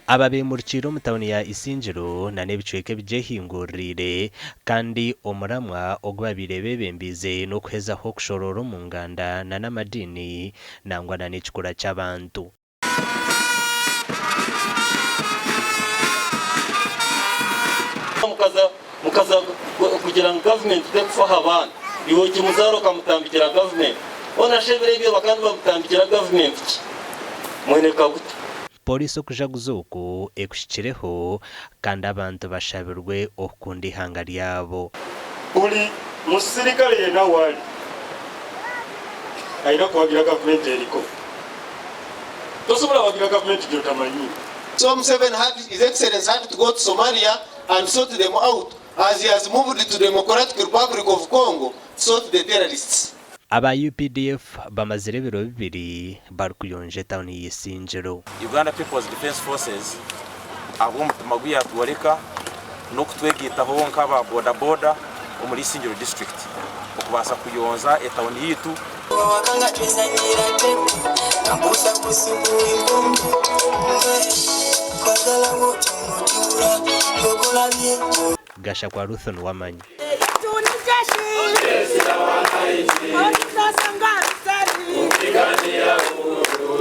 Aba beemurikiire omu tauni ya Isingiro na n'ebicweka ebigyehinguririire kandi omuramwa ogu babaire beebembiize n'okuhezaho okushoroora omu nganda na n'amadiini nangwa na n'ekikura ky'abantu. Mukaza kugira ngu gavumenti tekufa aha baana, iwe okimuzaara okamutambikira gavumenti, hoona shi ebiro ebyo bakaba nibamutambikira gavumenti ki? Mwene Kaguta. Pooriisi okujaguza oku ekuhikireho kandi abantu bashabirwe okukunda eihanga ryabo. Buri musirikare yena ahu ari aine kuhagira gavumenti eriko. Tosobola kuhagira gavumenti gyotamanyi. So Museveni had his excellency had to go to Somalia and sort them out as he has moved to Democratic Republic of Congo to sort the terrorists. Aba updf bamazire ebiro bibiri barikuyonja etauni ya Isingiro. Uganda People's Defence Forces ahabw'omutima gu yaatworeka n'okutwegaitaho nk'aba boda boda omuri Isingiro district okubaasa kuyonza etauni yaitu. Gashakwa Ruth Nuwamanyi.